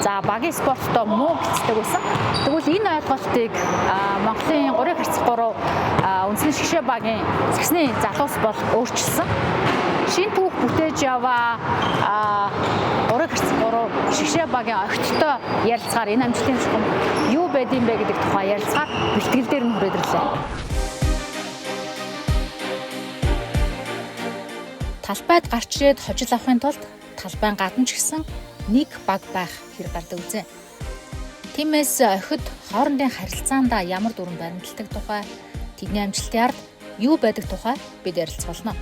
За, багийн спорттой муу гэлцдэг байсан. Тэгвэл энэ ойлголтыг Монголын 3-3 үндэсний шигшээ багийн сагсны залуус бол өөрчилсөн. Шинэ түүх бүтээж яваа 3-3 шигшээ багийн огттой ярилцгаар энэ амжилтын чухам юу байдсан бэ гэдэг тухай ярилцгаар бэлтгэл дээр нь хүрээд ирлээ. Талбайд гарч ирээд хожил авахын тулд талбайн гадна ч гэсэн нэг баг байх хэрэг гардаг үзээ. Тиймээс охид хоорондын харилцаандаа ямар дүрм баримталдаг тухай, тэдний амжилтын ард юу байдаг тухай бид ярилцах болно.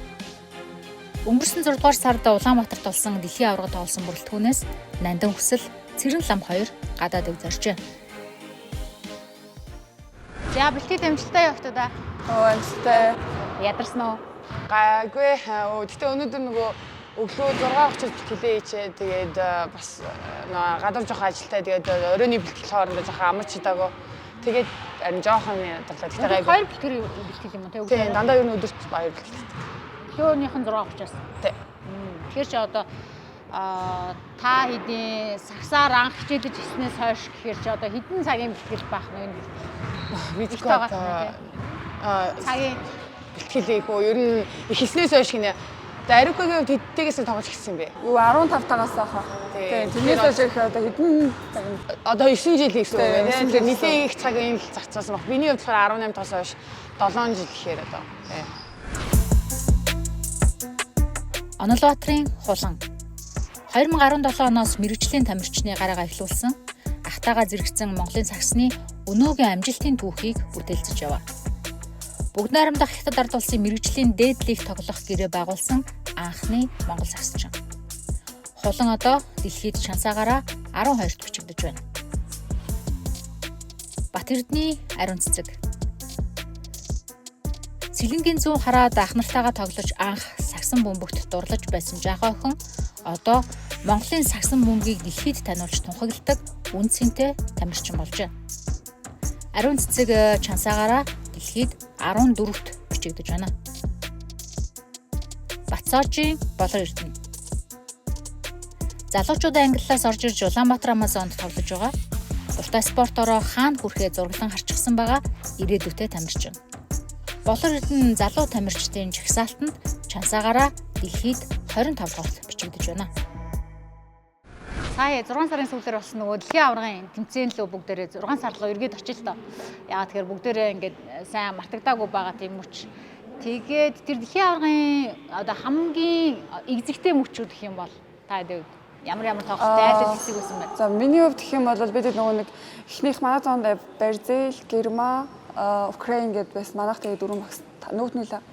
Өнгөрсөн 6 дугаар сард Улаанбаатарт болсон дэлхийн аварга тоглосон бүрэлдэхүүнээс Нандин Хүсэл, Цэрэн лам хоёр гадаад өг зоржээ. За, бэлтгэл амжилттай явагдаа. Оо, амжилттай. Ядарсан уу? Гайгүй. Гэхдээ өнөөдөр нөгөө өглөө 6:30-д бэлтгэлээ хийчээ. Тэгээд бас нөгөө гадуур жоохон ажилтай. Тэгээд оройн бэлтгэл хоорондоо жоохон амарч чадаагүй. Тэгээд харин жоохон ядлаа. Гэхдээ гайгүй. Хоёр бэлтгэл бэлтгэл юм уу, те? Тийм, дандаа ер нь өдөрт хоёр бэлтгэлтэй. Өглөөнийх нь 6:30-аас. Тийм. Тэгэхээр чи одоо та хэдийн сагсаар анх хичээлж ирснээс хойш гэхээр чи одоо хэдэн цагийн бэлтгэл байх нь энэ Мэдгүй тагаад одоо байна, цагийн бэлтгэлээ их үү. Ер нь эхэлснээс хойш гинэ. Одоо Ариукагийн хувьд хэдтэйгээс нь тоглож эхэлсэн юм бэ? Юу, 15 тагаас аах. Тийм. Тийм, тэрнээс хойш их одоо хэдэн цаг юм. Одоо 9 жил гэсэн үг Тийм, байна. 9 жил Тэгэхээр нэлээд их цагийн л зарцуулсан баг. Миний хувьд болохоор 18 тос хойш 7 жил гэхээр одоо. Тийм. Онолбаатарын хулан 2017 оноос мэргэжлийн тамирчны гараагаа эхлүүлсэн ахтайгаа зэрэгцэн Монголын сагсны өнөөгийн амжилтын түүхийг бүтээлцэж яваа. Бүгд найрамдах Хятад ард улсын мэргэжлийн дээд лиг тоглох гэрээ байгуулсан анхны монгол сагсчин. Хулан одоо дэлхийд шансаагаараа 12-т бичигдэж байна. Бат Эрдний ариун цэцэг. Сэлэнгийн зүүн хараад ах нартайгаа тоглож анх сагсан бөмбөгт дурлаж байсан жаахан охин одоо Монголын сагсан бөмбөгийг дэлхийд таниулж тунхагладаг үнэ цэнтэй тамирчин болжээ. Ариун цэцэг чансаагаараа дэлхийд 14-т бичигдэж байна. Батсоожийн Болор Эрдэнэ. Залуучуудын ангиллаас орж ирж Улаанбаатар Амазонд тоглож байгаа. Дуртай спортороо хаана хүрэхээ зураглан харчихсан байгаа ирээдүйтэй тамирчин. Болор Эрдэнэ залуу тамирчдын жагсаалтанд чансаагаараа дэлхийд 25 дугаарт бичигдэж байна. Сая 6 сарын сүүлээр болсон нөгөө дэлхийн аваргын тэмцээн лөө бүгдээрээ 6 сар руу эргээд очил л доо. Яагаад тэгэхээр бүгдээрээ ингээд сайн мартагдаагүй байгаа тийм мөч. Тэгээд тэр дэлхийн аваргын одоо хамгийн эгзэгтэй мөчүүд гэх юм бол та хэд ямар ямар тоглолт аль аль хэсэг байсан бэ? За, миний хувьд гэх юм бол бид нөгөө нэг эхнийх манай зоонд Бразил, Герман, Украин гэдээ байсан. Манайх тэгээд дөрвөн багс нөгөөдний л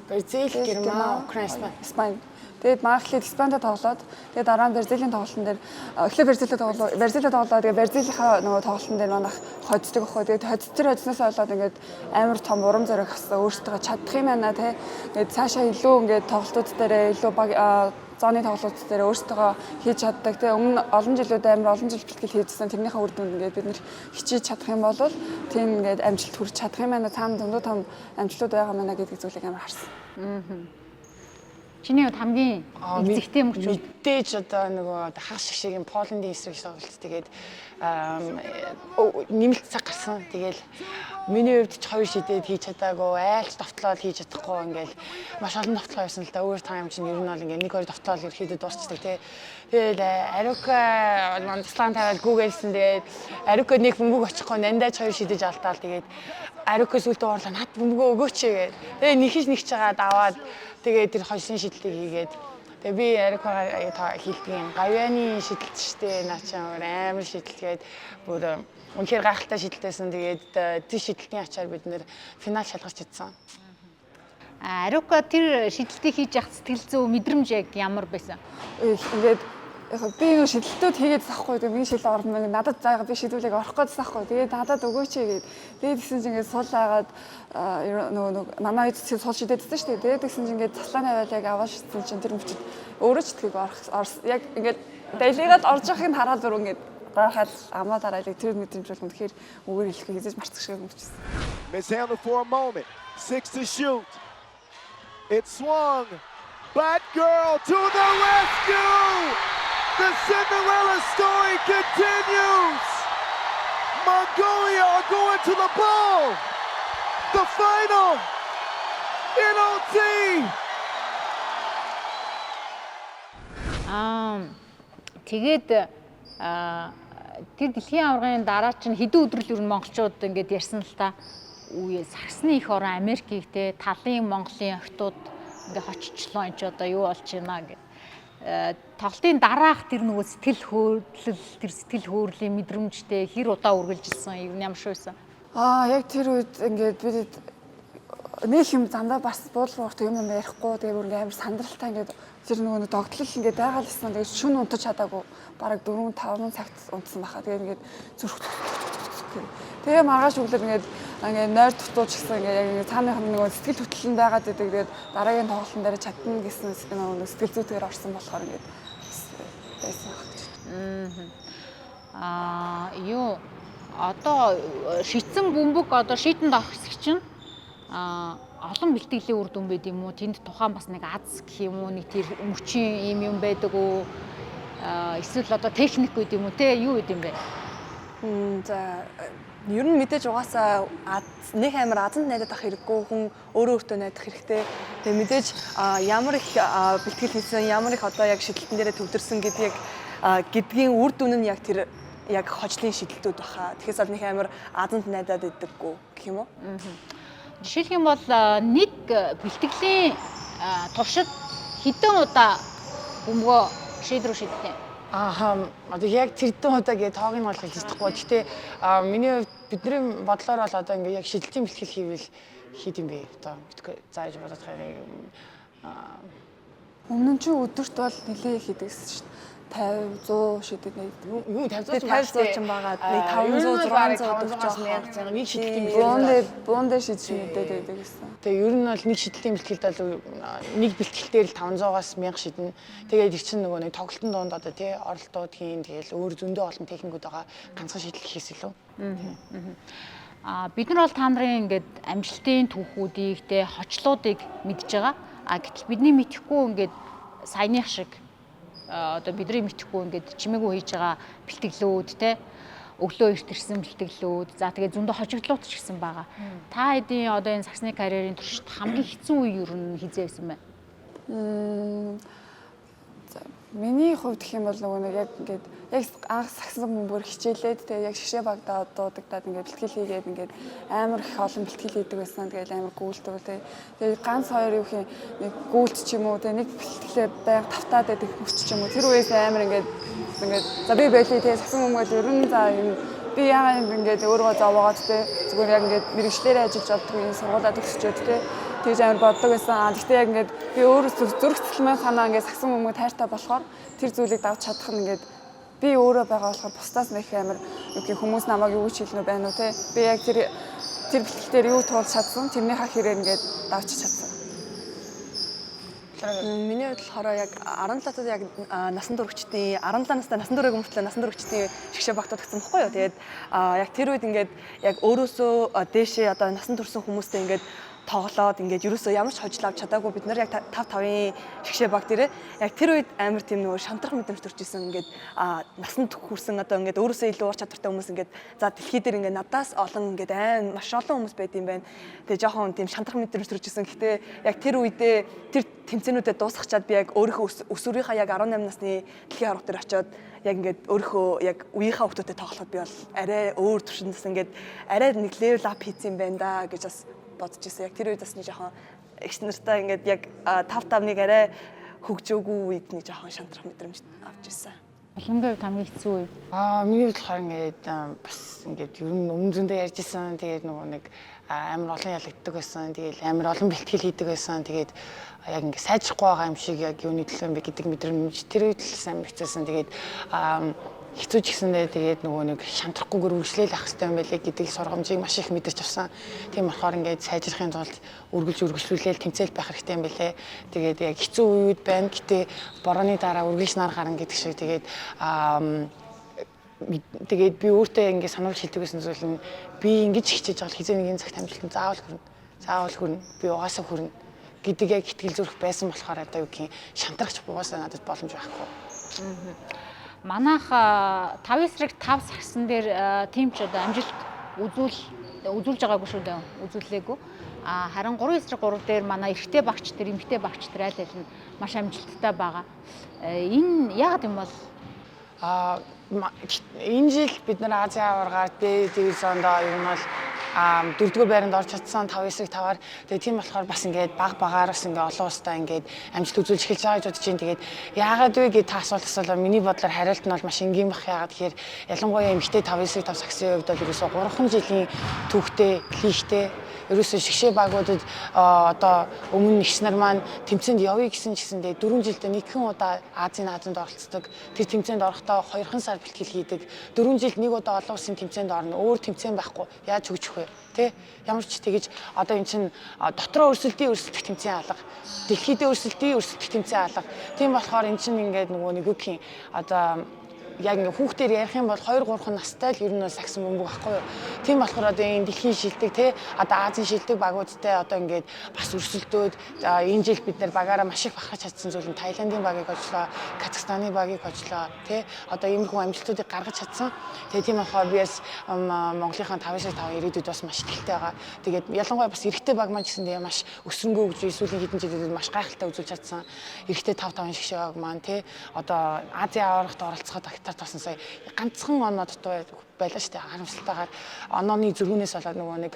Бразил, Герман, Украин, Испани. Испани. Тэгээд манайх эхлээд Испанитай тоглоод, тэгээд дараа нь Бразилийн тоглолтын дээр эхлээд Бразилтэй тоглоо, Бразилтэй тоглоо. Тэгээд Бразилийнхаа нөгөө тоглолтын дээр манайх хоцдог байхгүй. Тэгээд хоц тэр хоцноос болоод ингээд амар том урам зориг авсан. Өөрсдөө чадах юм байна те. Тэгээд цаашаа илүү ингээд тоглолтууд дээр илүү баг зооны тоглолтууд дээр өөрсдөө хийж чаддаг те. Өмнө олон жилүүд амар олон жил бэлтгэл хийжсэн. Тэрнийхээ үр дүнд ингээд бид нэр хичээж чадах юм бол тийм ингээд амжилт хүрч чадах юм байна. Цаана зөндөө том амжилтууд байгаа маа гэдэг зүйлийг амар харсан. Чиний хувьд хамгийн эгзэгтэй мөчүүд? Мэдээж одоо нөгөө хагас шигшээгийн Полондын эсрэг тоглолт, тэгээд нэмэлт цаг гарсан. Тэгэл миний хувьд ч хоёр шидээд хийж чадаагүй, айлч довтлоод хийж чадахгүй, ингээл маш олон довтлоо явсан л да. Overtime чинь ер нь бол ингээ нэг хоёр довтлоо ерөөхдөө дуусчдаг тий. Тэгэл Ариука маань туслан тавиад гүгэлсэн. Тэгээд Ариука нэг бөмбөг очихгүй, нандаач хоёр шидэж алдаал. Тэгээд Ариука сүлдө уурлаа, над бөмбөгөө өгөөч гээд. Тэгээ нэхэж нэгч жагаад аваад, тэгээд тэр хожсын шидэлтийг хийгээд. Тэгээ би Ариукагаа хэлдэг юм. Гавьяаны шидэлт штэ наа чи амар шидэлт гээд, бүр үнэхээр гайхалтай шидэлтэйсэн. Тэгээд тэр шидэлтийн ачаар бид нэр финал шалгарч чадсан. Ариука тэр шидэлтийг хийж явах сэтгэл зүй, мэдрэмж яг ямар байсан? Ингээд яг би нэг шидэлтүүд хийгээд захгүй. Тэгээ миний шил орно мэн надад заяа би шидүүлэг орох гэж захгүй. Тэгээд надад өгөөч гээд. Тэгээд тэгсэн чинь ингээд сул агаад нөгөө манай үед сул шидэдсэн шүү дээ. Тэгээд тэгсэн чинь ингээд цаслаа наваал яг аваад шидсэн чинь тэр мөчид өөрөө ч тгийг орох яг ингээд далигаад орж явахыг хараад бүр ингээд гайхал амаа дараалал тэр мэдрэмж бол үнэхээр үгээр хэлэхгүй хэзээ ч мартах шиг мөчсөн. Mishandled for a moment. 6 to shoot. It swung. Bat girl to the rescue! The Cinderella story continues. Mongolia are going to the ball. The final in OT. Тэгээд тэр дэлхийн аваргын дараа чинь хэдэн өдрөл ер нь монголчууд ингээд ярьсан л та. Үе сагсны их орон Америкийг те талын Монголын охтууд ингээ хоччлоо, энэ ч одоо юу болж байна гэд. Тоглолтын дараах тэр нөгөө сэтгэл хөдлөл, тэр сэтгэл хөөрлийн мэдрэмжтэй хэр удаа үргэлжилсэн, ер нь ямар шүү байсан? Яг тэр үед ингээд бид нэг юм замдаа бас буудлын урт юм ярихгүй, тэгээ бүр ингээд амар сандралтай ингээд тэр нөгөө догтлол ингээд байгаа л гэсэн. Тэгээд шүн унтаж чадаагүй бараг 4 5 цагт унтсан баха. Тэгээд ингээд зүрх. Тэгээ маргааш өглөө ингээд нойр дутууч гэсэн, ингээд яг ингээд цааных нь нөгөө сэтгэл хөдлөл нь байгаад идэг. Тэгээд дараагийн тоглолтын дээр чадна гэсэн нөгөө сэтгэл зүйтэйгээр орсон болохоор ингээд байсан байх гэж. Юу одоо шидсэн бөмбөг одоо шийдэнд орох хэсэг чинь олон бэлтгэлийн үр дүн байд юм уу? Тэнд тухайн бас нэг аз гэх юм уу, нэг тэр мөчийн юм юм байдаг уу? Эсвэл одоо техник байд юм уу те, юу байд юм бэ? За, ер нь мэдээж угаасаа нэг амар азанд найдаад ах хэрэггүй, хүн өөрөө өөртөө найдах хэрэгтэй. Тэгээ мэдээж ямар их бэлтгэл хийсэн, ямар их одоо яг шидэлтэн дээрээ төвлөрсөн гэдгийг гэдгийн үр дүн нь яг тэр яг хожлын шидэлтүүд баха. Тэгэхээр бол нэг амар азанд найдаад идэггүй гэх юм уу? Жишээлх юм бол нэг бэлтгэлийн туршид хэдэн удаа бөмбөгөө шийд рүү шиддэг? Ааха, одоо яг тэрдэн удаа гээ тоог нь бол хэлж чадахгүй. Гэхдээ миний хувьд, бидний бодлоор бол одоо ингээ яг шидэлтийн бэлтгэл хийвэл хэд юм бэ? Одоо мэдгүй зааж бодох юм. Өмнө нь чи өдөрт бол нэлээ хийдэг гэсэн шүү дээ. 50 100 шидэд нэг юу 50 100 50 100 ч байгаа. Нэг 500 600 500-аас 1000 нэг шидэлтийн бэлтгэлд буун дээр шидэж мэдээд байдаг гэсэн. Тэгээ ер нь бол нэг шидэлтийн бэлтгэлд бол нэг бэлтгэл дээр л 500-аас 1000 шидэнэ. Тэгээд тэр чинь нөгөө нэг тоглолтын дунд одоо тий оролтууд хийн, тэгэл өөр зөндөө олон техникүүд байгаа. Ганцхан шидэл гэхээс илүү. Бид нар бол та нарын ингээд амжилтын түүхүүдийг те хочлоодыг мэдж байгаа. Гэтэл бидний мэдэхгүй ингээд саяных шиг одоо бидний мэдэхгүй ингээд чимээгүй хийж байгаа бэлтгэлүүд те өглөө эрт ирсэн бэлтгэлүүд, за тэгээ зөндөө хожигдлууд ч гэсэн байгаа. Та хэдийн одоо энэ сагсны карьерийн туршид хамгийн хэцүү үе ер нь хизээ байсан бэ? За, миний хувьд гэх юм бол нөгөө нэг яг ингээд яг анх сагсан бөмбөр хичээлээд тэгээ яг шгшээ багтаа дуудагдаад ингээд бэлтгэл хийгээд ингээд амар их олон бэлтгэл хийдэг байсан. Тэгээд амар гүйлдэг тэгээ. Тэгээд ганц хоёр юу гэх нэг гүйлт ч юм уу тэгээ нэг бэлтгэлээ байнга тавтаад байдаг хүч ч юм уу, тэр үеэс амар ингээд за би байли тэгээ сагсан бөмбөгөл ер нь за юм би яагаад юм ингээд өөрийгөө зовоогоод тэгээ зүгээр яг ингээд мэрэгчлэрээ ажиллаж болдгоо, энэ сургуулаа төгсчөөд тэгээ тэгж амар боддог байсан. Гэхдээ яг ингээд би өөрөө зүрх сэтгэлмээ санаа ингээд сагсан бөмбөг тайртай болохоор тэр зүйлийг давж чадах нь ингээд би өөрөө байгаа болохоор бусдаас нэх амар юу гэх хүмүүс намайг юу гэж хэлнэ байна уу те. Би яг тэр бэлтгэл дээр юу туулж чадсан, тэрнийхээ хэрээр ингээд давж чадсан. Миний хувьд болохоор яг 17-д яг насан туршидтын 17 настай насан туршиг мөртлөө насан туршидтын шгшээ багтаад гэсэн бохгүй юу. Тэгээд яг тэр үед ингээд яг өөрөөсөө дээшээ одоо насан турсан хүмүүстэй ингээд тоглоод ингээд ерөөсөө ямар ч хожил авч чадаагүй бид нар яг 5-5-ын шгшээ баг дээрээ яг тэр үед амар тийм нөгөө шантрах мэдрэмж төрж исэн. Ингээд насанд хүрсэн одоо ингээд өөрөөсөө илүү ур чадвартай хүмүүс ингээд за дэлхий дээр ингээд надаас олон ингээд айн маш олон хүмүүс байд юм байна. Тэгээ жоохон тийм шантрах мэдрэмж төрж исэн. Гэхдээ яг тэр үедээ тэр тэмцээнүүдэд дуусгачаад би яг өөрийнхөө өсвөрийнхаа яг 18 насны дэлхийн аварга дээр очиод яг ингээд өөрийнхөө яг үеийнхаа хүмүүстэй тоглоход би бол арай өөр түвшиндээс ингээд арай нэг level up хийсэн юм байна да гэж бас бодож ирсэн. Яг тэр үед бас нэг жоохон эгч нартай ингээд яг 5-5-ыг арай хөгжөөгүй үед нэг жоохон шантрах мэдрэмж авч ирсэн. Булангийн хувьд хамгийн хэцүү үе. Миний хувьд болохоор ингээд бас ингээд ер нь өмнө зөндөө ярьж исэн. Тэгээд нөгөө нэг амар олон ялагддаг байсан. Тэгээд амар олон бэлтгэл хийдэг байсан. Тэгээд яг ингээд сайжрахгүй байгаа юм шиг яг юуны төлөө юм бэ гэдэг мэдрэмж тэр үед л сайн хэцүүсэн. Тэгээд хэцүү ч гэсэндээ тэгээд нөгөө нэг шантрахгүйгээр үргэлжлээл авах хэрэгтэй юм байлээ гэдэг сургамжийг маш их мэдэрч авсан. Тийм болохоор ингээд сайжрахын тулд үргэлжлүүлээл тэмцээл байх хэрэгтэй юм байлээ. Тэгээд яг хэцүү үед байна. Гэтэ борооны дараа үргэлж нар гарна гэдэг шиг тэгээд тэгээд би өөртөө ингээд сануулж хэлдэг байсан зүйл нь би ингэж хичээж байгаа хизээ нэгэн цагт амжилт нь заавал хүрнэ. Заавал хүрнэ. Би угаасаа хүрнэ гэдэг яг итгэл зүрх байсан болохоор одоо юу гэх юм шантрахч угаасаа надад боломж байхгүй. Манайх 5 эсрэг 5 сагсан дээр тийм ч одоо амжилт үзүүлж байгаагүй шүү дээ. Үзүүллээгүй. А харин 3 эсрэг 3 дээр манай эрэгтэй багч тэр эмэгтэй багч тэр аль аль нь маш амжилттай байгаа. Энэ яагаад юм бол? Энэ жил бид нар Азийн аваргаар Д дивизиондоо ер нь бол дөрөвдүгээр байранд орж чадсан 5 эсрэг 5-аар. Тэгээ тийм болохоор бас ингээд баг багаар бас ингээд олон улстай ингээд амжилт үзүүлж эхэлж байгаа гэж бодож байна. Тэгээд яагаад вэ гэж та асуулт асуулаа, миний бодлоор хариулт нь бол маш энгийн бах. Яагаад тэгэхээр ялангуяа эмэгтэй 5 эсрэг 5 сагсын хувьд бол ерөөсөө 3 жилийн түүхтэй, лигтэй, ерөөсөө шигшээ багуудад одоо өмнө эгч нар маань тэмцээнд явъя гэсэн ч гэсэндээ 4 жилдээ нэгэн удаа Азийн наадамд оролцдог. Тэр тэмцээнд орохдоо 2 сар бэлтгэл хийдэг. 4 жилд нэг удаа олон улсын тэмцээнд орно. Өөр тэмцээн байхгүй. Яаж хөгжих вэ? Тэ? Ямар ч тэгэж одоо эн чинь дотроо өрсөлдөе өрсөлдөх тэмцээн алга. Дэлхийдээ өрсөлдөе өрсөлдөх тэмцээн алга. Тийм болохоор эн чинь ингээд нөгөө нэг юу гэх юм, одоо яг ингээ хүүхдээр ярих юм бол 2 3 настай л ер нь бол сагсан бөмбөг байхгүй юу. Тийм болохоор одоо энэ дэлхийн шилдэг, те, одоо Азийн шилдэг багуудтай одоо ингээд бас өрсөлдөөд энэ жил бид нар багаараа маш их бахархаж чадсан зүйл нь Таиландын багийг хожлоо, Казахстаны багийг хожлоо, те, одоо иймэрхүү амжилтуудыг гаргаж чадсан. Тэгээ тийм болохоор би бас Монголынхаа 5 5 ирээдүйд бас маш итгэлтэй байгаа. Тэгээд ялангуяа бас эрэгтэй баг маань гэсэн тэгээ маш өсрөнгөө гэж сүүлийн хэдэн жилүүдэд маш гайхалтай үзүүлж чадсан. Эрэгтэй 5 5 шигшээ баг маань, те, одоо Азийн аваргад оролцоход агтар тосон сая ганцхан оноо дутуу байлаа шүү дээ. Харамсалтайгаар онооны зөрүүнээс болоод нөгөө нэг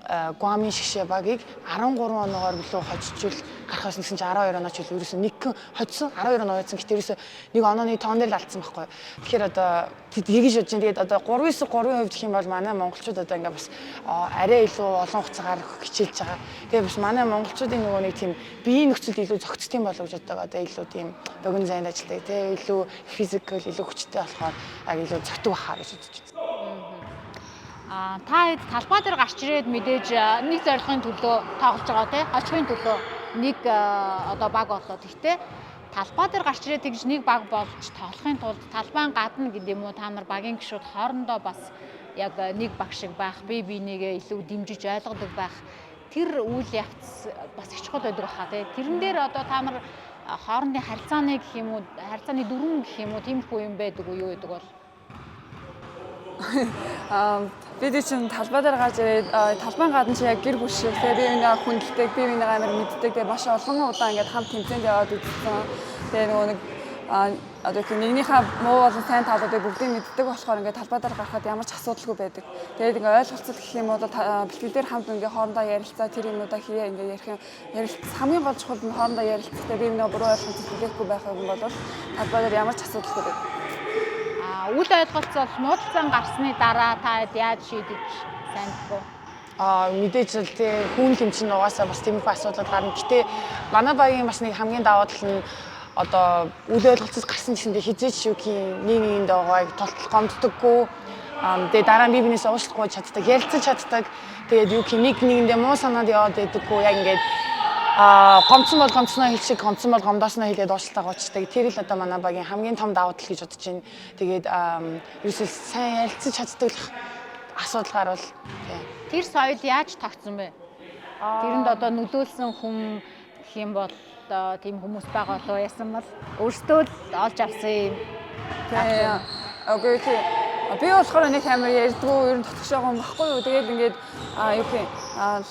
Гуамын шигшээ багийг 13 оноогоор билүү хожижүүл гарах байсан гэсэн чинь 12 оноо ч ерөөсөө нэгхэн хоцсон, 12 оноо байсан. Гэтэ ерөөсөө нэг онооны тоон дээр л алдсан байхгүй. Тэгэхээр одоо тэгэж бодож байна. Тэгээд одоо 3 9 3-ын хувьд гэх юм бол манай монголчууд одоо ингээ бас арай илүү олон хугацаагаар хичээлж байгаа. Тэгээд бас манай монголчуудын нөгөө нэг тийм биеийн нөхцөлд илүү зохицдог юм болов гэж боддог. Одоо илүү тийм богино зайд ажилладаг, тий, илүү physical, илүү хүчтэй болохоор яг илүү зохидог бахаа гэж бодож байна. Та хэд талбай дээр гарч ирээд мэдээж нэг зорилгын төлөө тоглож байгаа, тий, хожихын төлөө нэг одоо баг боллоо. Гэхдээ талбай дээр гарч ирээд тэгж нэг баг болж тоглохын тулд талбайн гадна гэдэг юм уу, та нар багийн гишүүд хоорондоо бас яг нэг баг шиг байх, бие биенийгээ илүү дэмжиж ойлгодог байх тэр үйл явц бас их чухал байдаг баха, тий. Тэрэн дээр одоо та нар хоорондын харилцааны гэх юм уу, харилцааны дүрм гэх юм уу, тиймэрхүү юм байдаг уу, юу гэдэг бол? Бид чинь талбай дээр гарч ирээд талбайн гадна чи яг гэр бүл шиг, тэгээ бие биенээ хүндэлдэг, бие биенээ амар мэддэг. Тэгээ маш олон удаа ингээд хамт тэмцээнд яваад үзсэн. Тэгээ нөгөө нэг одоо их нэгнийхээ муу болон сайн талуудыг бүгдийг мэддэг болохоор ингээд талбай дээр гарахад ямар ч асуудалгүй байдаг. Тэгээд ингээд ойлголцол гэх юм бол бэлтгэл дээр хамт ингээд хоорондоо ярилцаа, тэр юмнуудаа хийе ингээд ярих юм. Ярилцах хамгийн гол чухал нь хоорондоо ярилцах, тэгээ бие биенээ буруу ойлголцол хүлээхгүй байх юм бол талбай дээр ямар ч асуудалгүй байдаг. Үл ойлголцол муудалцан гарсны дараа та яаж шийдэж сайн гэв? Мэдээж л тий, хүн юм чинь угаасаа бас тиймэрхүү асуудлууд гарна. Гэтэ манай багийн бас нэг хамгийн давуу тал нь одоо үл ойлголцол гарсан гэсэндээ хизээч юу гин нэг нэгэнд байгааг толтол гомддоггүй. Тэгээ дараа нь бие биенээс уушлахгүй чаддаг, ярилцаж чаддаг. Тэгээд юу гин нэг нэгэндээ муу санаад яваад байдаггүй. Яг ингээд гомдсон бол гомдсноо хэлчих, гомдсон бол гомдоосноо хэлээд уушлалтаа гоочдаг. Тэр л одоо манай багийн хамгийн том давуу тал гэж бодож байна. Тэгээд ерөөсөө сайн ярилцаж чаддаг л асуудал гарвал тий. Тэр соёл яаж тогтсон бэ? Тэрэнд одоо нөлөөлсөн хүн гэх юм бол тийм хүмүүс байгаа болов яасан бол өөрсдөө л олж авсан юм. Тий. Окей, тий. Би болохоор нэг амар ярьдгүү, ер нь дотгошоо юм баггүй юу. Тэгээд ингээд юу гэх юм,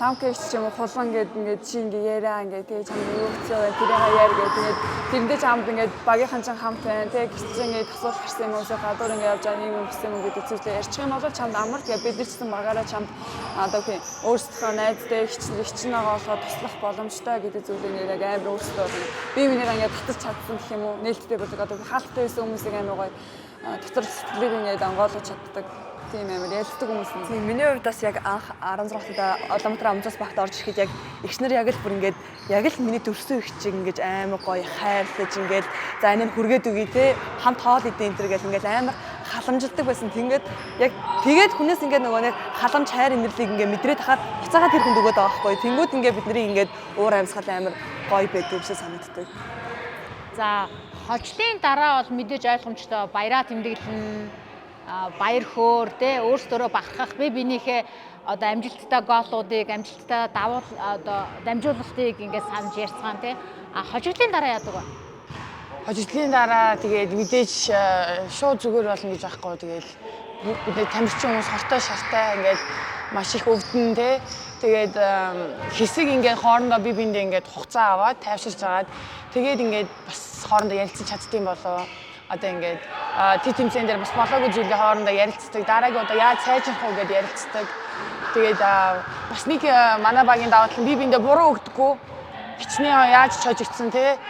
ламкэч ч юм уу хулган гээд ингээд чи ингээд яриа ингээд тэгээ чамд юу хэцүү вэ, тэрийг яар гээд тэгээд тэрэндээ чамд ингээд багийнхан чинь хамт байна. Тэгээ гэрч ингээд асуулт гарсан юм уу, гадуур ингээд явж байгаа юм болсон юм гэдэг зүйлээ ярьчих юм бол чамд амар. Тэгээ бид нар ч гэсэн багаараа чамд одоо гэх юм өөрсдийнхөө найзтай хичнээн байгаа болохоор туслах боломжтой гэдэг зүйлийг ингээд яг амар өөрсдөө бие биенийгээ ингээд татаж чадсан гэх юм уу. Нээлттэй болог одоо хаалттай байсан хүмүүсийг амар гоё дотор сэтгэлийг ингээд онгойлгож чаддаг тийм амар ялцдаг хүмүүс нь. Тийм, миний хувьд бас яг анх 16 таа Улаанбаатар Амжаас багт орж ирэхэд яг эгчнэр яг л бүр ингээд яг л миний төрсөн эгч чиг ингээд амар гоё хайрлаж ингээд за энэ нь хүргээд өгье те, хамт хоол идэ энэ төр гэл ингээд амар халамжилдаг байсан. Тэгээд яг тэгээд хүнээс ингээд нөгөө нэг халамж хайр инэрлийг ингээд мэдрээд хахад буцаагаа тэр хүнд өгөөд байгаа байхгүй. Тэнгүүд ингээд бидний ингээд уур амьсгал амар гоё байдаг юм шиг санагддаг. За хожлын дараа бол мэдээж ойлгомжтой баяраа тэмдэглэн, баяр хөөр, тэ, өөрсдөө бахархах, бие биенийхээ одоо амжилттай гоолуудыг, амжилттай давуул одоо дамжуулалтыг ингээд санаж ярьцгаан, тэ. А хожигдлын дараа яадаг вэ? Хожигдлын дараа тэгээд мэдээж шууд зүгээр болно гэж байхгүй. Тэгэл бид нар тамирчин хүмүүс хортой шартай, ингээд маш их өвдөн, те. Тэгээд хэсэг ингээд хоорондоо бие биендээ ингээд хугацаа аваад тайвширч агаад, тэгээд ингээд бас хоорондоо ярилцаж чаддсан болоо. Одоо ингээд тэр тэмцээн дээр бас болоогүй зүйлээ хоорондоо ярилцдаг. Дараагийн одоо яаж сайжрах уу гэдээ ярилцдаг. Тэгээд бас нэг манай багийн давуу тал нь бие биендээ буруу өгдөггүй. Хичнээн яаж ч хожигдсон, те,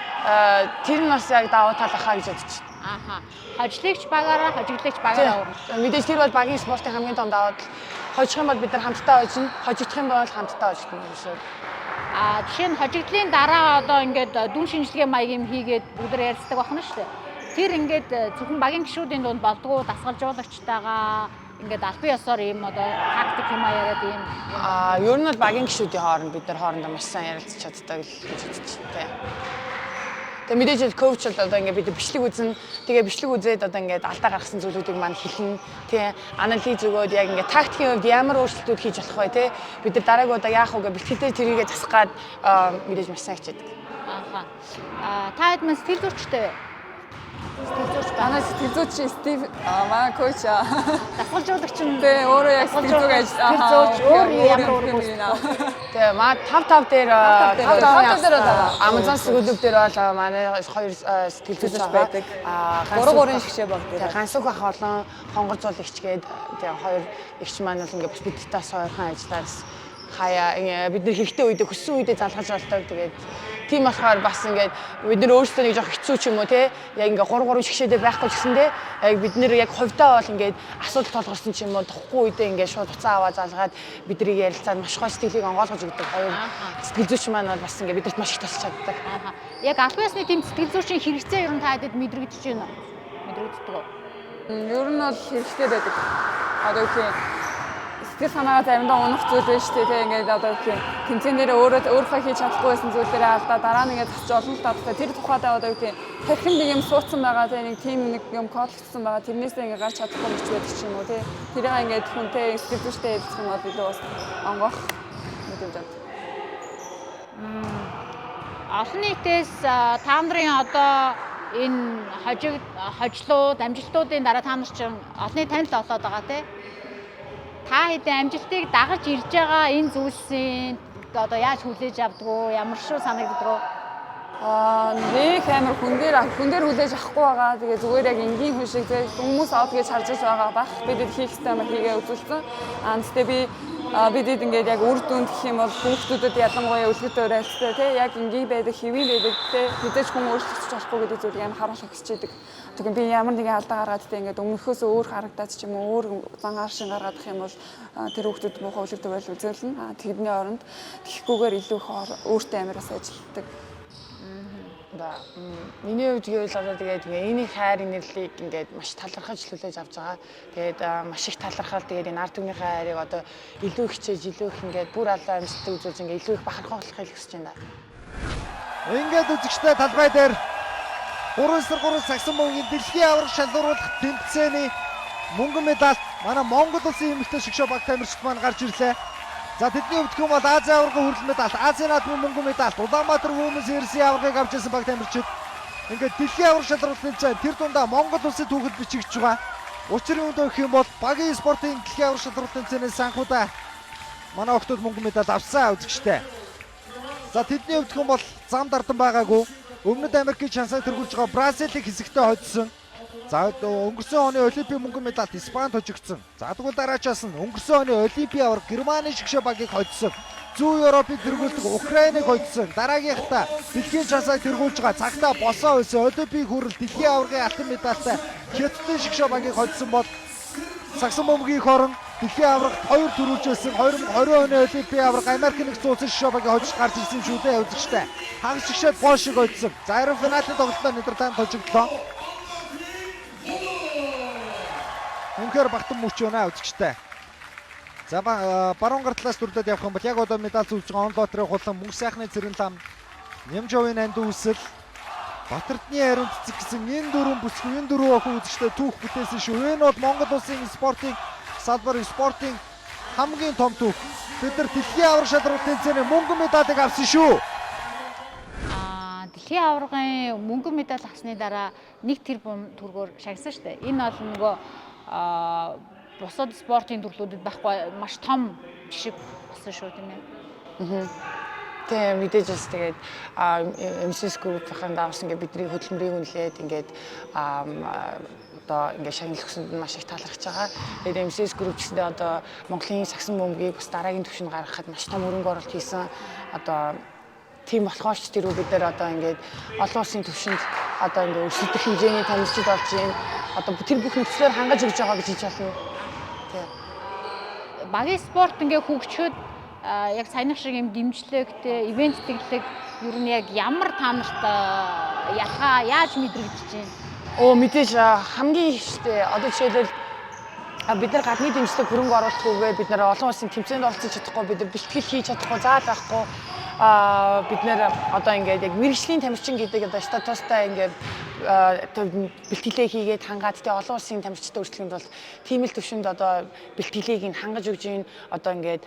тэр нь бас яг давуу тал ахаа гэж бодож байна. Аха. Хожлогч багаараа, хожигдлогч багаараа Тийм. Мэдээж тэр бол багийн спортын хамгийн том давуу тал. Хожих юм бол бид нар хамтдаа хожино, хожигдох юм бол хамтдаа хожигдоно гэсэн. А жишээ нь, хожигдлын дараа одоо ингээд дүн шинжилгээ маяг юм хийгээд бүгд ярилцдаг байна шүү дээ. Тэр ингээд зөвхөн багийн гишүүдийн дунд болдгоо, дасгалжуулагчтайгаа ингээд албан ёсоор ийм одоо тактик юм а яриад ийм? А ер нь бол багийн гишүүдийн хооронд бид нар хоорондоо маш сайн ярилцаж чаддаг л гэж бодож байна. Тэгээ мэдээж коуч бол одоо ингээд бид бичлэг үзнэ. Тэгээ бичлэг үзээд одоо ингээд алдаа гаргасан зүйлүүдийг маань хэлнэ. Тэгээ анализ өгөөд, яг ингээд тактикийн хувьд ямар өөрчлөлтүүд хийж болох вэ, те. Бид нар дараагийн удаа яах вэ гэж бэлтгэлээр тэрийгэ засах гад мэдээж маш сайн хичээдэг. Аха. А та хэд мэн сэтгэл зүйчтэй вэ? Сэтгэл зүйч байна. Манай сэтгэл зүйч Стив, манай коуч. Дасгалжуулагч нь Тэгээ өөрөө яг сэтгэл зүйг ажил Сэтгэл зүйч өөр ямар өөр юм. Тэгээ маа 5 5 дээр 5 5 дээр бол Amazon клуб дээр бол манай хоёр сэтгэл зүйч байдаг. Аа 3 3-ын шгшээ баг дээр. Тэгээ Гансүх ах болон Хонгор зул эгчгээд, тэгээ хоёр эгч маань бол ингээд бас бидтэй бас ойрхон ажиллаад хаяа бид нар хэрэгтэй үедээ, хүссэн үедээ залгаж болдог. Тэгээд тийм болохоор бас ингээд бид нар өөрсдөө нэг жоох хэцүү ч юм уу, те, яг ингээд 3 3 шгшээдээ байхгүй ч гэсэндээ яг бид нар яг хувьдаа бол ингээд асуудал тулгарсан ч юм уу, тухгүй үедээ ингээд шууд буцаа аваа залгаад биднийг ярилцаад маш гоё сэтгэлийг онгойлгож өгдөг. Хоёр сэтгэл зүйч маань бол бас ингээд бидэрт маш их тусалж чаддаг. Аха. Яг албан ёсны тийм сэтгэл зүйчийн хэрэгцээ ер нь та хэдэд мэдрэгдэж байна уу? Мэдрэгддэг үү? Ер нь бол хэрэгтэй байдаг. Одоо гэх юм, сэтгэл санаагаа заримдаа унах зүйл байж тээ, те, ингээд одоо гэх юм, тэмцээн дээр өөрөө өөрийнхөө хийж чадахгүй байсан зүйлээрээ алдаа, дараа нь ингээд засч олон л дадтай. Тэр тухайдаа одоо гэх юм, тархинд нэг юм суудсан байгаа, те, нэг тийм нэг юм кодлогдсон байгаа, тэрнээсээ ингээд гарч чадахгүй мөч байдаг ч юм уу, те. Тэрийг ингээд хүнтэй, сэтгэл зүйчтэй ярилцах юм бол илүү бас онгоох мэдрэмж авдаг. Олон нийтээс та нарын одоо энэ хожиг хожлууд, амжилтуудын дараа та нар чинь олонний танил олоод байгаа, тий. Та хэдэн амжилтыг дагаж ирж байгаа энэ зүйлсийн одоо яаж хүлээж авдаг уу? Ямар шүү санагддаг уу? Аа, нэг амар хүн дээр хүлээж авахгүй байгаа. Тэгээ зүгээр яг энгийн хүн шиг тэгээ хүмүүс авд гэж харж байгаа бах. Бидэд хийх ёстой юм хийгээ үзүүлсэн. Аа, гэхдээ бидэд ингээд яг үр дүнд гэх юм бол хүүхдүүдэд ялангуяа үлгэр дуурайлттай, тий, яг энгийн байдаг, хэвийн байдаг, тий, хэзээ ч хүн өөрчлөгдөж болохгүй гэдэг зүйлийг амар харуулах гэж идэг. Тэгэхээр би ямар нэгэн алдаа гаргаад, тий, ингээд өмнөхөөс өөр харагдаад ч юм уу, өөр зан аршин гаргаадах юм бол тэр хүүхдүүд муухай үлгэр дуурайл үзүүлнэ. Аа, тэрний оронд тэгхгүйгээр илүү их өөртөө амар бас ажилладаг. Да. Миний хувьд гэвэл одоо тэгээд ингээ энэ хайр инэрлийг ингээд маш талархаж хүлээж авч байгаа. Тэгээд маш их талархал, тэгээд энэ ард түмнийхээ хайрыг одоо илүү их хичээж, илүү их ингээд бүр алаа амжилттай үзүүлж, ингээ илүү их бахархуулахыг хүсэж байна. Ингээд үзэгчтэй талбай дээр 3-3 сагсан бөмбөгийн дэлхийн аварга шалгаруулах тэмцээний мөнгөн медальт манай Монгол улсын эмэгтэй шигшээ баг тамирчид маань гарч ирлээ. За, тэдний хувьд гэх юм бол Азийн аваргын хүрэл медаль, Азийн наадмын мөнгөн медаль, Улаанбаатар Women's Series-ийн аваргыг авч ирсэн баг тамирчид ингээд дэлхийн аварга шалралт тэмцээн тэр дундаа Монгол улсын түүхэд бичигдэж байгаа. Учир юунд вэ гэх юм бол багийн спортын дэлхийн аварга шалралт тэмцээнээс анхудаа манай охтууд мөнгөн медаль авсан, үзэгчтэй. За, тэдний хувьд гэх юм бол зам дардан байгаагүй. Өмнөд Америкийн чансаг тэргүүлж байгаа Бразилийг хэсэгтээ хоцсон. За, өнгөрсөн оны Олимпийн мөнгөн медальд Испанд хожигдсон. За, тэгвэл дараачаас нь өнгөрсөн оны Олимпийн аварга Германы шигшээ багийг хоцсон. Зүүн Европыг тэргүүлдэг Украиныг хоцсон. Дараагийнхаа дэлхийн чансаг тэргүүлж байгаа цагтаа босоо байсан Олимпийн хүрэл дэлхийн аваргын алтан медальтай Хятадын шигшээ багийг хоцсон бол сагсан бөмбөгийн хорон дэлхийн аваргад хоёр төрүүлж байсан 2020 оны Олимпийн аварга Америк нэгдсэн улсын шигшээ багийг хожиж гарч ирсэн шүү дээ, үзэгчтэй. Хагас шигшээд Польшийг хоцсон. За, харин финалийн тоглолтоор Нидерланд хожигдлоо. Үнэхээр багтан мөч байна, үзэгчтэй. За, баруун гар талаас дүрлээд явах юм бол яг одоо медаль зүүж байгаа Он Лотрын хулан, Мөнх сайхны цэрэн лам, Нямжовын нандин үсэл, Батэрдний ариун цэцэг гэсэн энэ дөрвөн бүсгүй, энэ дөрвөн охин, үзэгчтэй, түүх бүтээсэн шүү. Энэ бол Монгол улсын спортын салбарын спортын хамгийн том түүх. Бид нар дэлхийн аварга шалралт тэмцээний мөнгөн медалийг авсан шүү. Аа, дэлхийн Дэлхийн аваргын мөнгөн медаль авсны дараа 1 тэрбум төгрөгөөр шагнасан шүү дээ. Энэ бол нөгөө бусад спортын төрлүүдэд байхгүй маш том жишг болсон шүү, тийм ээ. Тийм, мэдээж бас тэгээд MCS Group-ийн дагуулсан ингээд бидний хөдөлмөрийг үнэлээд ингээд одоо ингээд шагнал өгсөнд нь маш их талархаж байгаа. Тэгээд MCS Group гэсэндээ одоо Монголын сагсан бөмбөгийг бас дараагийн түвшинд гаргахад маш том хөрөнгө оруулалт хийсэн. Одоо тийм болохоор ч тэр бид нар одоо ингээд олон улсын түвшинд одоо ингээд өрсөлдөх хэмжээний тамирчид болж байна. Одоо тэр бүх нөхцлөөр хангаж өгч байгаа гэж хэлж болно. Тийм. Багийн спорт ингээ хөгжөхөд яг саяных шиг юм дэмжлэгтэй, ивент тэглэг ер нь яг ямар та нарт ялгаа яаж мэдрэгдэж байна? Оо, мэдээж хамгийн ихтэй одоо жишээлбэл бид нар гадны дэмжлэг, хөрөнгө оруулалтгүйгээр бид нар олон улсын тэмцээнд оролцож чадахгүй, бид нар бэлтгэл хийж чадахгүй, заал байхгүй, бид нар одоо ингээд яг мэргэжлийн тамирчин гэдэг одоо статустай ингээд бэлтгэлээ хийгээд хангаад, тэгээ олон улсын тамирчтай өрсөлдөхийн тулд тийм л төвшөнд одоо бэлтгэлийг нь хангаж өгч гин. Одоо ингээд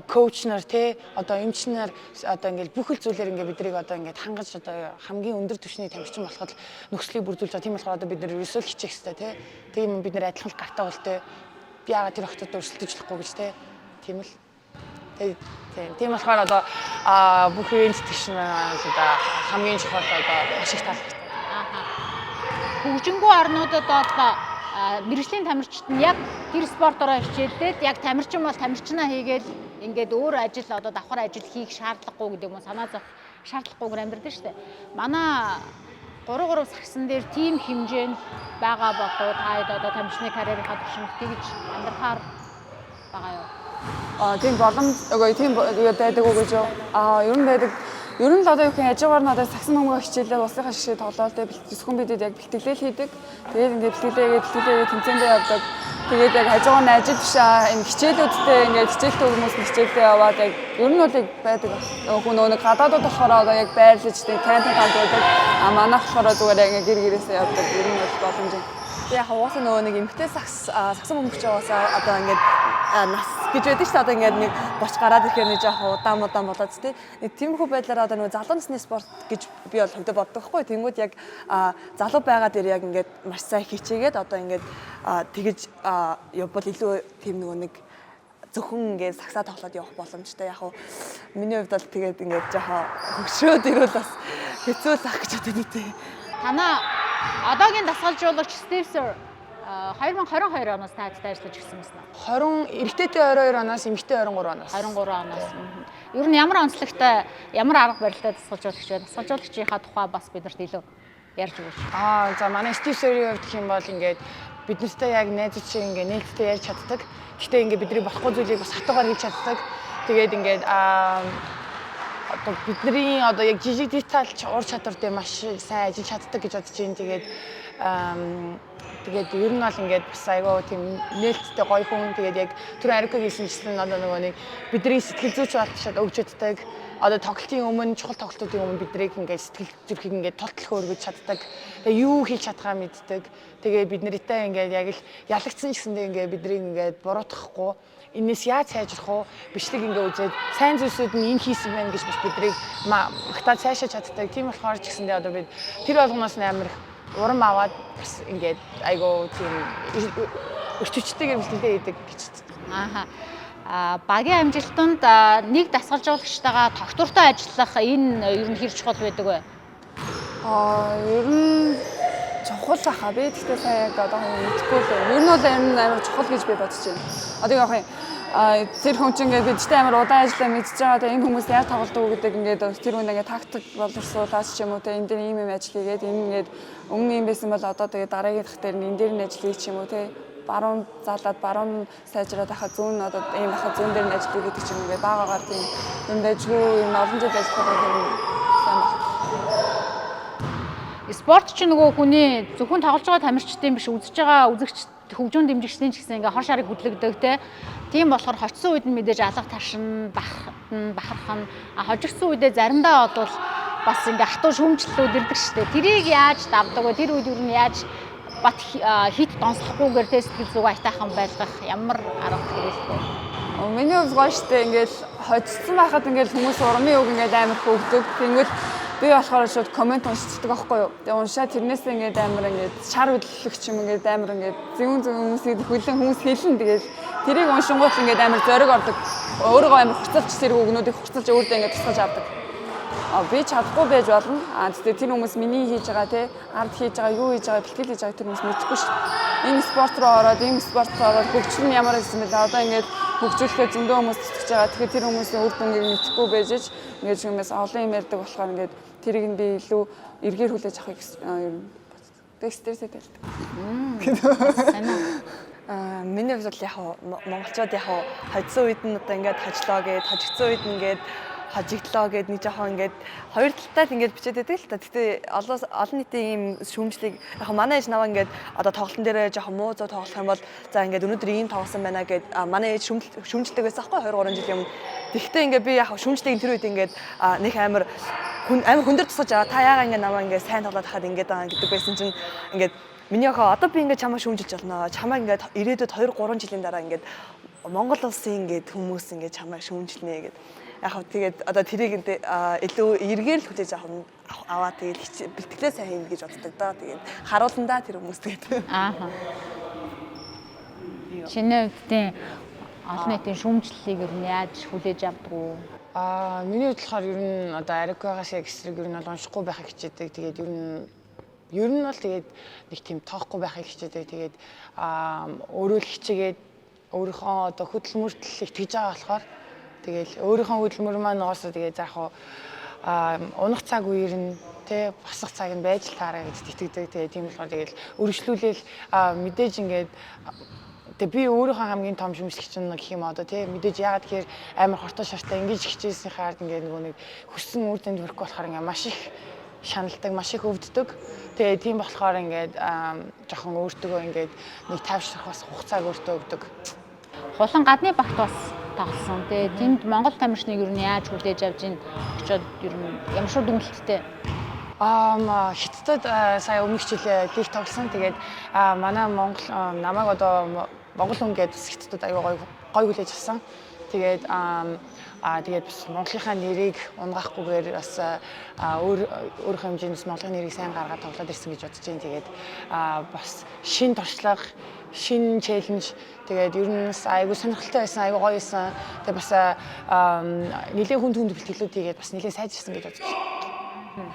coach нар те, одоо эмч нар, одоо ингээд бүх л зүйлээр ингээд биднийг одоо ингээд хангаж, одоо хамгийн өндөр түвшний тамирчин болоход нөхцөлийг бүрдүүлж байгаа. Тийм болохоор одоо бид нар ерөөсөө л хичээх хэрэгтэй те. Тийм, бид нар адилхан л гартай бол те. Яагаад тэр охтод өрсөлдөж болохгүй гэж те. Тийм л. Тийм болохоор одоо бүх ивент тэгшин одоо хамгийн чухал, одоо маш их таалагддаг. Хөгжингүй орнуудад бол мэргэжлийн тамирчид нь яг тэр спортороо хичээлдээд, яг тамирчин бол тамирчнаа хийгээл ингээд өөр ажил, одоо давхар ажил хийх шаардлагагүй гэдэг юм уу, санаа зовх шаардлагагүйгээр амьдардаг шүү дээ. Манай 3 3 сагсан дээр тийм хэмжээнд байгаа болов та хэд одоо тамирчны карьерийнхаа туршинд тэгж амьдрахаар байгаа юу? А тийм боломж үгүй, тийм байдаг уу гэж юу? А ер нь байдаг. Ер нь л одоо юу гэх юм, хажуугаар нь одоо сагсан бөмбөгөө хичээлээ, улсынхаа шигшээ тоглоол тэ, зөвхөн бидэд яг бэлтгэлэл хийдэг. Тэгээд ингээд бэлтгэлээгээ бэлтгэлээгээ тэмцээндээ явдаг. Тэгээд яг хажуугаар нь ажил биш аа, энэ хичээлүүдтэй ингээд хичээлтэй хүмүүс нь хичээлдээ яваад яг ер нь бол яг байдаг. Нөгөө нөгөө нэг гадаадууд болохоор одоо яг байрлаж тийм кампинг хамт байдаг. А манайх болохоор зүгээр яг ингээд гэр гэрээсээ явдаг. Ер нь бол боломж. Яг угаасаа нөгөө нэг эмэгтэй сагсан бөмбөгч угаасаа одоо ингээд нас гэж байдаг шүү дээ. Одоо ингээд нэг 30 гараад ирэхээр нэг жоох удаан удаан болоод тий. Нэг тиймэрхүү байдлаар одоо нөгөө залуу насны спорт гэж би бол хувьдаа боддог байхгүй. Тэнгүүд яг залуу байгаа дээр яг ингээд маш сайн хичээгээд одоо ингээд тэгэж явбал илүү тийм нөгөө нэг зөвхөн ингээд сагсаа тоглоод явах боломжтой. Яг уу миний хувьд бол тэгээд ингээд жоохон хөгшрөөд ирвэл бас хэцүү л ах гэж бодод тий. Танаа одоогийн дасгалжуулагч Стив Сэр 2022 оноос таадтай ажиллаж ирсэн байсан уу? 20, эрэгтэйтэй 22 оноос, эмэгтэй 23 оноос. 23 оноос. Ер нь ямар онцлогтой, ямар арга барилтай дасгалжуулагч вэ? Дасгалжуулагчийнхаа тухай бас бид нарт илүү ярьж өгөөч. Аа, за, манай Стив Сэрийн хувьд гэх юм бол ингээд бид нартай яг найзууд шиг ингээд нээлттэй ярьж чаддаг. Гэхдээ ингээд бидний болохгүй зүйлийг бас хатуугаар хэлж чаддаг. Тэгээд ингээд одоо бидний одоо яг жижиг детальч ур чадвар дээр маш сайн ажиллаж чаддаг гэж бодож байна. Тэгээд ер нь бол ингээд бас айгүй тийм нээлттэй гоё хүн. Тэгээд яг түр Ариког хэлсэнчлэн одоо нөгөө нэг бидний сэтгэл зүйч болчиход өгч чаддаг. Одоо тоглолтын өмнө, чухал тоглолтуудын өмнө биднийг ингээд сэтгэл зүрхийг ингээд тултлах өргөж чаддаг. Тэгээ юу хийж чадхаа мэддэг. Тэгээ бид нартай ингээд яг л ялагдсан ч гэсэндээ ингээд биднийг ингээд буруутгахгүй, энэс яаж сайжрах уу, бичлэг ингээ үзээд сайн зүйлсүүд нь энэ хийсэн байна гэж бас биднийг магтаад сайшааж чаддаг. Тийм болохоор ч гэсэндээ одоо бид тэр болгоноос амар их урам аваад бас ингээд айгуу тийм эрч хүчтэйгээр бэлтгэлээ хийдэг гэж боддог. Ааха. А багийн амжилтанд нэг дасгалжуулагчтайгаа тогтвортой ажиллах энэ ер нь хэр чухал байдаг вэ? А ер нь чухал ахаа, би гэхдээ сайн яг одоо мэдэхгүй л. Ер нь бол энэ амар чухал гэж би бодож байна. Одоо яг юм тэр хүн чинь ингээд бидтэй амар удаан ажиллаа мэдж байгаа. Тэгээ энэ хүмүүс яаж тоглодог гэдэг ингээд тэр хүн ингээд тактик боловсруулаач ч юм уу те, энэ дээр ийм юм ажил хийгээд, энэ ингээд өмнө юм байсан бол одоо тэгээ дараагийн дахь дээр энэ дээр нь ажил хийх ч юм уу те, баруун залаад баруун сайжраад хахад зүүн одоо ийм хахад зүүн дээр нь ажил хийх гэдэг ч юм, ингээд баагаар тийм юм дайжгүй юм олон жил ажиллах юм сайн байна. Спорт ч нөгөө хүний зөвхөн тоглож байгаа тамирчдын биш, үзэж байгаа үзэгч, хөгжүүн дэмжигчдийн ч гэсэн ингээ хор шарыг хөдлөгдөг те. Тийм болохоор хоцсон үед нь мэдээж алга ташин, бахархан, бахархан, хожигдсон үедээ заримдаа бол бас ингээ хатуу шүүмжлэлүүд ирдэг шүү дээ. Тэрийг яаж давдаг вэ? Тэр үед ер нь яаж бат хит донслохгүйгээр те сэтгэл зүг аятайхан байлгах ямар арга хэрэглэдэг вэ? Миний хувьд гоё штэ, ингээл хоцсон байхад ингээл хүмүүс урмын үг ингээл амар их өгдөг. Тэнгүүл Би болохоор шууд comment уншчихдаг байхгүй юу. Тэгээ уншаад тэрнээсээ ингээд амар ингээд шар хөдлөх юм, ингээд амар ингээд зүүн зүүн хүмүүсийг хүлэн хүмүүс хэлэн, тэгээд тэрийг уншингуут ингээд амар зориг ордог. Өөрийгөө амар хурцлж, тэр үгнүүдийг хурцлж, өөртөө ингээд тусгаж авдаг. А би чадахгүй байж болно. А тэгтээ тэр хүмүүс миний хийж байгаа, те, ард хийж байгаа, юу хийж байгаа, бэлтгэл хийж байгаа тэр хүмүүс мэдэхгүй шүү дээ. Энэ спорт руу ороод, ийм спорт руу ороод хөгжил нь ямар байсан бэлээ. Одоо ингээд хөгжүүлэхэд зөндөө хүмүүс зүтгэж байгаа. Тэгэхээр тэр хүмүүсийн үр дүнгийг мэдэхгүй байж ч ингээд хүмүүс олон юм ярьдаг болохоор ингээд тэрийг нь би илүү эргээр хүлээж авахыг ер нь боддог. Стрессээ тайлдаг. Сайн уу? Аа, миний хувьд бол яг монголчууд яг хожсон үед нь одоо ингээд хожлоо гэд, хожигдсон үед нь ингээд хожигдлоо гэд нэг жоохон ингээд хоёр талтай л ингээд бичээд байдаг л та. Гэтэ олон олон нийтийн ийм шүүмжлийг яг манай ээж наваа ингээд одоо тоглолтын дээрээ жоохон муу зөө тоглох юм бол за, ингээд өнөөдөр ийм тоглосон байна гэд манай ээж шүүмжлдэг байсан байхгүй, 2 3 жилийн өмнө. Тэгвэл ингээд би яг шүүмжлийг тэр үед ингээд нэг амар хүн амар хүндэр тусгаж байгаа. Та яагаад ингээд намаа ингээд сайн тоглоод хахад ингээд байгаа гэдэг байсан чинь ингээд миний охин, одоо би ингээд чамаа шүүмжилж болно. Чамаа ингээд ирээдүйд 2 3 жилийн дараа ингээд Монгол улсын ингээд хүмүүс ингээд чамаа шүүмжилнэ гэд. Яг хав тэгээд одоо тэрийг илүү эргээр л хүлээж авах аваа, тэгээд бэлтгэлээ сайн хийнэ гэж боддог доо. Тэгээд харуулна да тэр хүмүүс тэгээд. Ааха. Чиний хувьд тийм олон нийтийн шүүмжлэлийг ер нь яаж хүлээж авдаг уу? Аа, миний хувьд болохоор ер нь одоо Арикагаас яг эсрэг ер нь бол уншихгүй байхыг хичээдэг. Тэгээд ер нь бол тэгээд нэг тийм тоохгүй байхыг хичээдэг. Тэгээд өөрөө л хичээгээд, өөрийнхөө одоо хөдөлмөрт л итгэж байгаа болохоор тэгэл өөрийнхөө хөдөлмөр маань угаасаа тэгээд за яг унах цаг үеэр нь, тэ, босох цаг нь байж л таараа гэж итгэдэг. Тэгээд тийм болохоор тэгэл өргөжлүүлээл мэдээж ингээд. Тэгээ би өөрийнхөө хамгийн том шүүмжлэгч нь гэх юм одоо, тий, мэдээж яагаад тэгэхээр амар хортой шартай ингэж хичээсний хаард ингээд нөгөө нэг хүссэн үр дүнд хүрэхгүй болохоор ингээд маш их шаналдаг, маш их өвддөг. Тэгээ тийм болохоор ингээд жоохон өөртөө ингээд нэг тайвшрах бас хугацааг өөртөө өгдөг. Хулан гадны багт бас тоглосон. Тэгээ тэнд Монгол тамирчныг ер нь яаж хүлээж авч ийн, очоод ер нь ямар шиг дүгнэлттэй? Хятадд сая өмнөх жилээ лиг тоглосон. Тэгээд манай Монгол намайг одоо Монгол хүн гэдээ бас Хятадд аюу гоё гоё хүлээж авсан. Тэгээд бас Монголынхаа нэрийг унагаахгүйгээр бас өөр өөрийнхөө хэмжээнд бас Монголын нэрийг сайн гаргаад тоглоод ирсэн гэж бодож байна. Тэгээд бас шинэ туршлага, шинэ challenge, тэгээд ер нь бас айгүй сонирхолтой байсан, айгүй гоё байсан. Тэгээд бас нэлээд хүнд хүнд бэлтгэлүүд хийгээд бас нэлээд сайжирсан гэж бодож байна.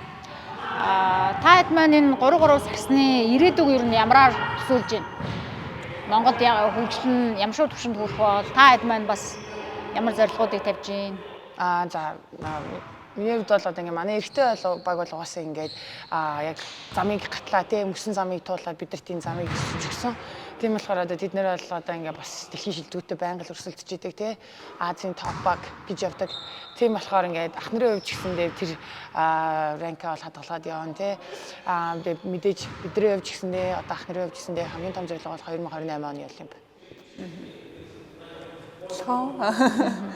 А та хэд маань энэ 3 3 сагсны ирээдүг ер нь ямараар төсөөлж байна? Монголд хөгжил нь ямар шиг түвшинд хүрэх бол та хэд маань бас ямар зорилгоудыг тавьж байна? Аа, за, миний хувьд бол одоо ингээ манай эрэгтэй бол баг бол угаасаа ингээд яг замыг гатлаа, тийм, мөсөн замыг туулаад бидэрт энэ замыг өсөж өгсөн. Тийм болохоор одоо тэд нэр бол одоо ингээ бас дэлхийн шилдэгүүтэй байнга л өрсөлдөж идэг, тий. Азийн топ баг гэж явдаг. Тийм болохоор ингээд ах нарын хувьд ч гэсэндээ тэр rank аа бол хадгалаад явна, тий. Тэгээ мэдээж бидний хувьд ч гэсэндээ, одоо ах нарын хувьд ч гэсэндээ хамгийн том зорилго бол 2028 оны Олимп. Адилхан.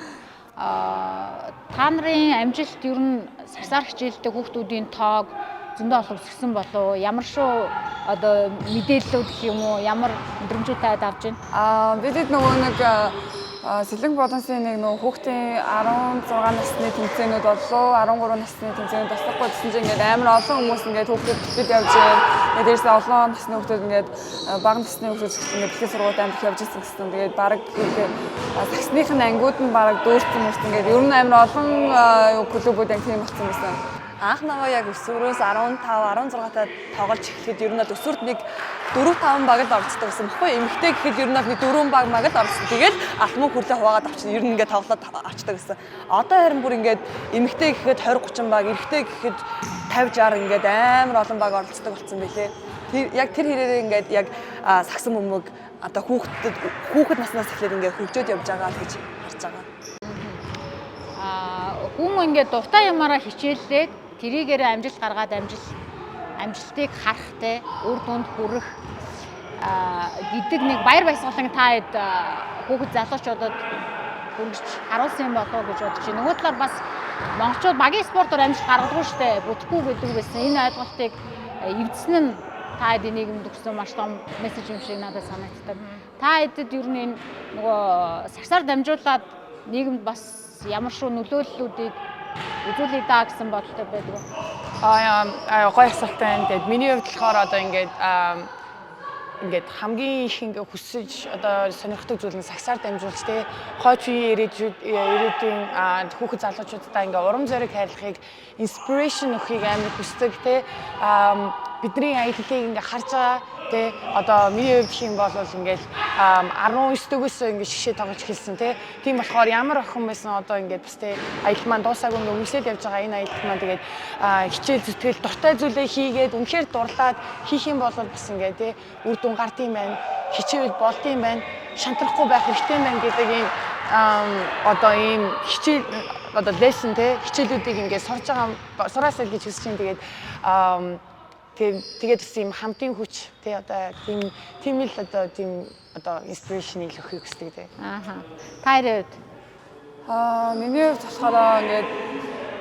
А та нарын амжилт ер нь сагсаар хичээлдэг хүүхдүүдийн тоог зөндөө олон өсгсөн болов, ямар шүү одоо мэдээллүүд гэх юм уу, ямар мэдрэмжүүд таад авч байна? Аа, бидэд нөгөө нэг Сэлэнгэ болонсын нэг нөгөө хүүхдийн 16 насны тэмцээнүүд боллоо, 13 насны тэмцээнүүд болохгүй гэсэн чинь ингээд амар олон хүмүүс ингээд хүүхдүүд бэлтгэл явж байна. Тэгээд дээрээс олон насны хүүхдүүд, ингээд бага насны хүүхдүүд ингээд бэлтгэл сургуульд амар их явж ирсэн гэсэн. Тэгээд бараг ингээд сагсных нь ангиуд нь бараг дүүрсэн мөрсөн, ингээд ер нь амар олон юу клубүүд яг тийм болсон байсан. Анх наваа яг өсвөрөөс 15, 16 таад тоглож эхлэхэд ер нь бол өсвөрт нэг 4 5 баг л орцдог гэсэн баггүй. Эмэгтэй гэхэд ер нь бол нэг 4 баг маг л орцсон. Тэгэл алт мөнгө хүрлээ хуваагаад авчихна. Ер нь ингээд тоглоод авчдаг гэсэн. Одоо харин бүр ингээд эмэгтэй гэхэд 20 30 баг, эрэгтэй гэхэд 50 60, ингээд амар олон баг оролцдог болсон байлээ. Тэр яг тэр хэрээрээ ингээд яг сагсан бөмбөг одоо хүүхдэд хүүхэд наснаас эхлээд ингээд хөгжөөд явж байгаа л гэж харж байгаа. А хүн ингээд дуртай юмараа хичээллээд тэрийгээрээ амжилт гаргаад амжилтыг харах, те, үр дүнд хүрэх гэдэг нэг баяр баясгалан та хэд хүүхэд залуучуудад хүргэж харуулсан юм болов уу гэж бодож байна. Нөгөө талаар бас монголчууд багийн спортоор амжилт гаргадаггүй штэ, бүтэхгүй гэдэг байсан. Энэ ойлголтыг эвдсэн нь та хэд нийгэмд өгсөн маш том мессеж юм шиг надад санагддаг. Та хэдэд ер нь энэ нөгөө сагсаар дамжуулаад нийгэмд бас ямар шүү нөлөөллүүдийг Үзүүлье даа гэсэн бодолтой байдаг уу? Аа, гоё асуулт байна. Тэгээд миний хувьд болохоор одоо ингээд ингээд хамгийн их ингээ хүсэж одоо сонирхдаг зүйл нь сагсаар дамжуулж, те, хойч үеийн ирээдүйн хүүхэд залуучуудаа ингээ урам зориг хайрлахыг, inspiration өгөхийг амар хүсдэг, те. Бидний аяллыг ингээ харж байгаа, те. Одоо миний хувьд гэх юм бол ингээл 19 дэгээс ингээ шигшээ тоглож эхэлсэн, те. Тийм болохоор ямар охин байсан одоо ингээд бас, те, аялал маань дуусаагүй, ингээ үргэлжлээд явж байгаа энэ аялал маань. Тэгээд хичээл зүтгэл, дуртай зүйлээ хийгээд, үнэхээр дурлаад хийх юм бол бас ингээ, те, үр дүн гардыг байна, хичээвэл болдсон байна, шантрахгүй байх хэрэгтэй байна гэдэг ийм одоо ийм хичээл, одоо lesson, те, хичээлүүдийг ингээ сурж байгаа, сураасай л гэж хүсэж байна. Тэгээд тэгээд бас ийм хамтын хүч, те, одоо тийм л одоо тийм одоо inspiration-ыг л өгөхийг хүсдэг, те. Ааха. Та хоёрын хувьд? Аа, миний хувьд болохоор ингээд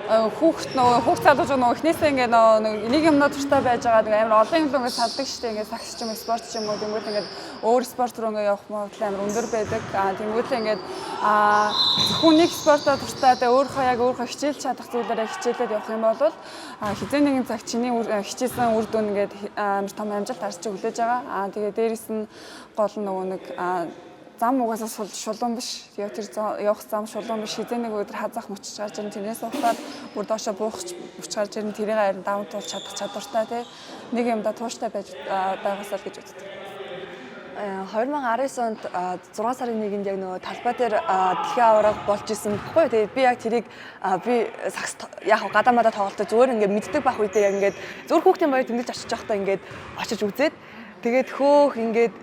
хүүхд, нөгөө хүүхд залуучууд нөгөө эхнээсээ ингээд нөгөө нэг юмнаа дуртай байж байгаа, нэг амар олон юм л ингээд салдаг штэ, ингээд сагс ч юм уу, спорт ч юм уу. Тэнгүүт ингээд өөр спорт руу ингээд явах магадлал амар өндөр байдаг. Аа, тэнгүүт ингээд зөвхөн нэг спортоо дуртай, тэгээ өөрийнхөө яг өөрийнхөө хичээлж чадах зүйлээрээ хичээлээд явах юм бол хэзээ нэгэн цаг чиний хичээсэн үр дүн ингээд амар том амжилт арч хүлээж байгаа. Аа, тэгээ дээрэс нь гол нь нөгөө нэг зам угаасаа шулуун биш. Яг тэр явах зам шулуун биш. Хэзээ нэг өдөр хазаах мөчж гарч ирнэ. Тэрнээс ухаад бүр доошо буух мөч гарч ирнэ. Тэрийг харин даван туулж чадах чадвартай, тий. Нэг юмдаа тууштай байж байгаасаа л гэж боддог. 2019 онд 6 сарын 1-нд яг нөгөө талбай дээр дэлхийн аварга болж исэн баггүй юу. Тэгээд би яг тэрийг би сагс яг гадаа мадаа тоглолтоо зүгээр ингээд мэддэг байх үедээ яг ингээд зөвхөн хүүхдийн баяр тэмдэглэж очиж байхдаа ингээд очиж үзээд, тэгээд хөөх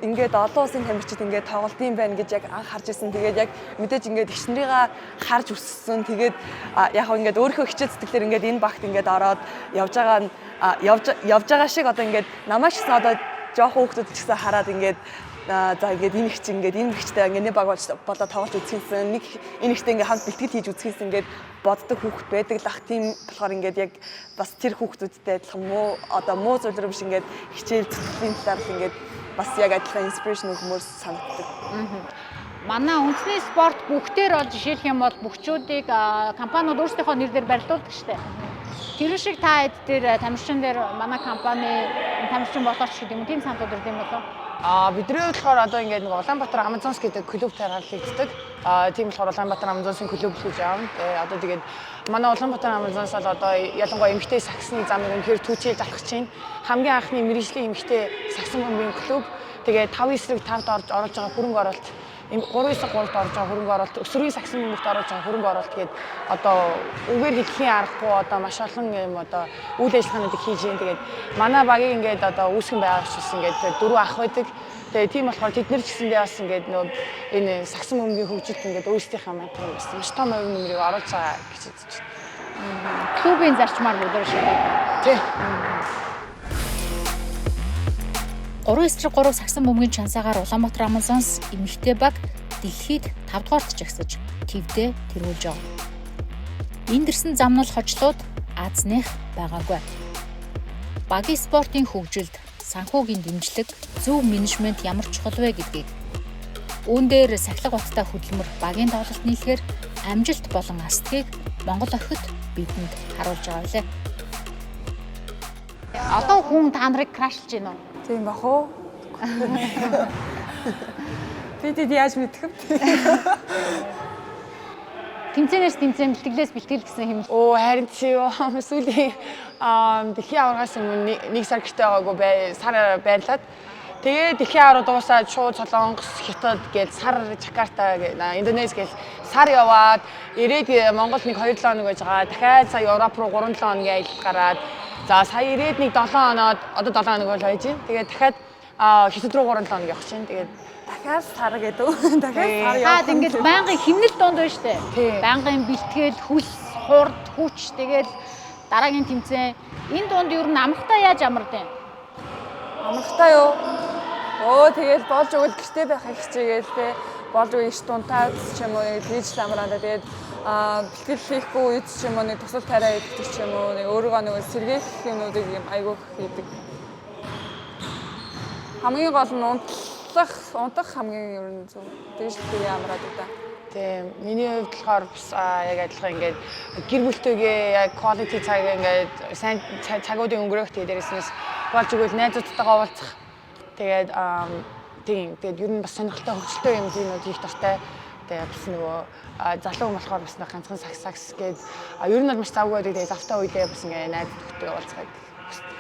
ингээд олон улсын тамирчид ингээд тоглолт юм байна гэж яг анх харж ирсэн. Тэгээд яг мэдээж ингээд эгч нарыгаа харж өссөн. Тэгээд яг ингээд өөрийнхөө хичээл зүтгэлээр ингээд энэ багт ингээд ороод явж байгаа нь явж байгаа шиг одоо ингээд намайг ч гэсэн одоо жоохон хүүхдүүд ч гэсэн хараад ингээд за, ингээд энэ их чи ингээд энэ ихчтэй ингээд нэг баг болоо тоглож үзэхийнсэн, нэг энэ ихтэй ингээд хамт бэлтгэл хийж үзэхийнсэн ингээд боддог хүүхэд байдаг л ах. Тийм болохоор ингээд яг бас тэр хүүхдүүдтэй адилхан муу одоо муу зүйл рүү биш, ингээд хичээл зүтгэлийн талаар л ингээд бас яг адилхан inspiration өгмөр санагддаг. Манай үндэсний спорт бүгдээр бол жишээлх юм бол бөхчүүдийг компаниуд өөрсдийнхөө нэр дээр барилдуулдаг штэ. Тэр шиг та хэд дээр тамирчин дээр манай компани тамирчин болооч гэдэг юм, тийм саналууд ирд юм болов? А бидний хувьд болохоор одоо ингээд нэг Улаанбаатар Амазонс гэдэг клуб тархалагддаг. А тийм болохоор Улаанбаатар Амазонсын клуб л гэж аав. Тэгээ одоо тэгээд манай Улаанбаатар Амазонс бол одоо ялангуяа эмэгтэй сагсны замыг үнэхээр түүчээлж алхаж байна. Хамгийн анхны мэргэжлийн эмэгтэй сагсан бөмбөгийн клуб. Тэгээ 5 эсрэг 5-д орж оруулж байгаа хөрөнгө оруулалт, 3 9 3-д орж байгаа хөрөнгө оруулалт, өсвөрийн сагсан бөмбөгт оруулж байгаа хөрөнгө оруулалт гээд одоо үгээр хэлэхийн аргагүй одоо маш олон юм одоо үйл ажиллагаануудыг хийж юм. Тэгээд манай багийг ингээд одоо үүсгэн байгуулчихсан ингээд дөрвөн ах байдаг. Тэгээ тийм болохоор тэд нар ч гэсэндээ бас ингээд нөө энэ сагсан бөмбөгийн хөгжилт ингээд өөрсдийнхээ мантар бас маш том хувь нэмрийг оруулж байгаа гэж үзэж байна. Клубын зарчмаар бүгдээр шийдэх. Тий. 3 эсрэг 3 сагсан бөмбөгийн чансаагаар Улаанбаатар Амазонс эмэгтэй баг дэлхийд 5 дугаарт жагсаж твдээ тэргүүлж байгаа. Энд ирсэн замнал хожлууд азных байгаагүй. Багийн спортын хөгжилд санхүүгийн дэмжлэг, зөв менежмент ямар чухал вэ гэдгийг, үүн дээр сахилга баттай хөдөлмөр, багийн тоглолт нийлэхээр амжилт болон астгийг Монгол охид бидэнд харуулж байгаа билээ. Одоо хүн та нарыг crush лж байна уу? Тийм бах уу? Би тэд яаж мэдэх вэ? Тэмцээнээс тэмцээн, бэлтгэлээс бэлтгэл гэсэн юм. Оо, харин чи юу, сүүлийн дэлхийн аваргаас өмнө нэг сар гэрте байгаагүй бай, сар байрлаад, тэгээ дэлхийн аварга дуусаад шууд Солонгос, Хятад гээл сар, Жакарта, Индонез гээл сар яваад ирээд Монгол нэг 2 7 хоног байж байгаа. Дахиад сая Европ руу 3 7 хоногийн аялал гараад, за, сая ирээд нэг 7 хоноод одоо 7 хоног бол байж байна. Тэгээд дахиад Хятад руу 3 7 хоног явах чинь. Тэгээд дахиад сар гэдэг. Дахиад сар явах. Та ингээд байнгын химнэл дунд байна штэ. Байнгын бэлтгэл, хөлс, хурд, хүч, тэгэл дараагийн тэмцээн. Энэ дунд ер нь амрахтаа яаж амардаг юм? Амрахтаа юу? Өө, тэгэл болж өгөл гэрте байхыг хичээгээл, те, болж өгөл иш дунтаад ч юм уу, нэг тэгж л амраандаа. Тэгээд бэлтгэл хийхгүй үед ч юм уу, нэг тусал тариа идэх ч юм уу, нэг өөрийгөө нэг сэргээх юмнуудыг юм айгүйх хийдэг. Хамгийн гол нь унтлах, унтах хамгийн ер нь зөв. Тэгж л тэгээ амраад удаа. Тийм. Миний хувьд болохоор бас яг адилхан ингээд гэр бүлтэйгээ яг quality цаг, ингээд сайн цагуудыг өнгөрөөх, тэгээд дээрээс нь болж игэл найзуудтайгаа уулзах. Тэгээд тийм, тэгээд ер нь бас сонирхолтой, хөгжилтэй юм юмнууд хийх дуртай. Тэгээд бас нөгөө залуу хүн болохоор бас нэг ганцхан сагс сагс гээд ер нь бол маш завгүй байдаг. Тэгээд завтай үедээ бас ингээд найз нөхдөйгөө уулзахыг хүсдэг.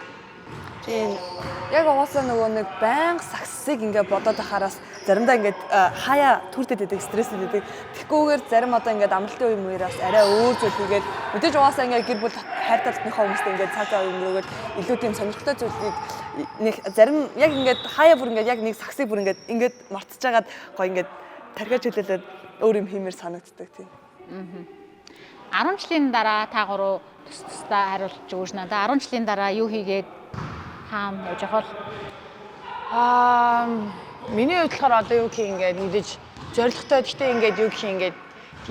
Тийм. Яг угаасаа нөгөө нэг байнга сагсыг ингээ бодоод байхаараас заримдаа ингээд хаяа түрдэд идэг, стрессэд идэг. Тэгэхгүйгээр зарим одоо ингээд амралтын үе мөрөөс арай өөр зүйл хийгээд, мэдээж угаасаа ингээд гэр бүл, хайр талтныхаа хүмүүстэй ингээд цаг зав өнгөрөөгөл илүү тийм сонирхолтой зүйлийг нэг зарим яг ингээд хаяа бүр ингээд яг нэг сагсыг бүр ингээд ингээд мартчихагаад гоё ингээд тархиа чөлөөлөөд өөр юм хиймээр санагддаг, тийм. 10 жилийн дараа та гурав тус тусдаа хариулж өгөөч надаа. 10 жилийн дараа юу хийгээд, хаана явж явах вэ? Миний хувьд болохоор одоо юу гэх, ингээд мэдээж зорилготой, гэхдээ ингээд юу гэх, ингээд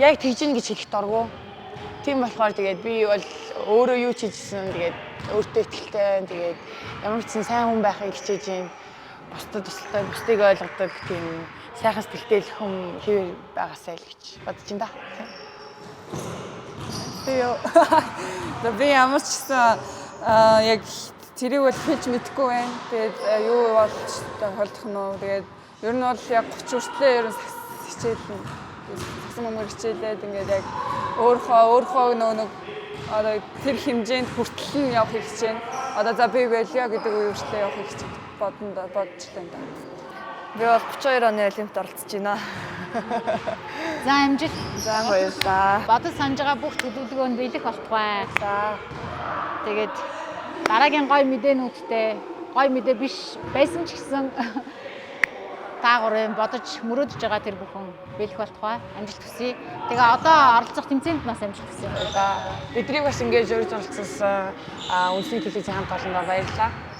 яг тэгж ийн гэж хэлэх дургүй. Тийм болохоор тэгээд би бол өөрөө юу ч хийжсэн, тэгээд өөртөө итгэлтэй, тэгээд ямар ч сан сайн хүн байхыг хичээж байна. Бусдад тусалтай, бусдыг ойлгодог тийм сайхан сэтгэлтэй л хүн хэвээр байгаасай л гэж бодож байна да. Тийм. Би юу? За, би ямар ч гэсэн яг тэрийг бол хэлж мэдэхгүй байна. Тэгээд юу болж тохиолдох нь вэ? Тэгээд ер нь бол яг 30 хүртлээ ер нь сагс хичээлнэ. Сагсан бөмбөг хичээлээд ингээд яг өөрийнхөө өөрийнхөө нөгөө нэг одоо тэр хэмжээнд хүртэл нь явахыг хичээнэ. Одоо за би болио гэдэг үе хүртлээ явахыг хичээж бодно, бодож л байна да. Би бол 32 оны олимпиад оролцож байна. За, амжилт. За, баярлалаа. Бодож санаж байгаа бүх төлөвлөгөөнд биелэх болтугай. За. Тэгээд дараагийн гоё мэдээнүүдтэй, гоё мэдээ биш байсан ч гэсэн та гурын бодож мөрөөдөж байгаа тэр бүхэн биелэх болтугай. Амжилт хүсье. Тэгээ одоо оролцох тэмцээнд бас амжилт хүсье. За, биднийг бас ингэж урьж оролцсон үндэсний телевизийн хамт олондоо баярлалаа.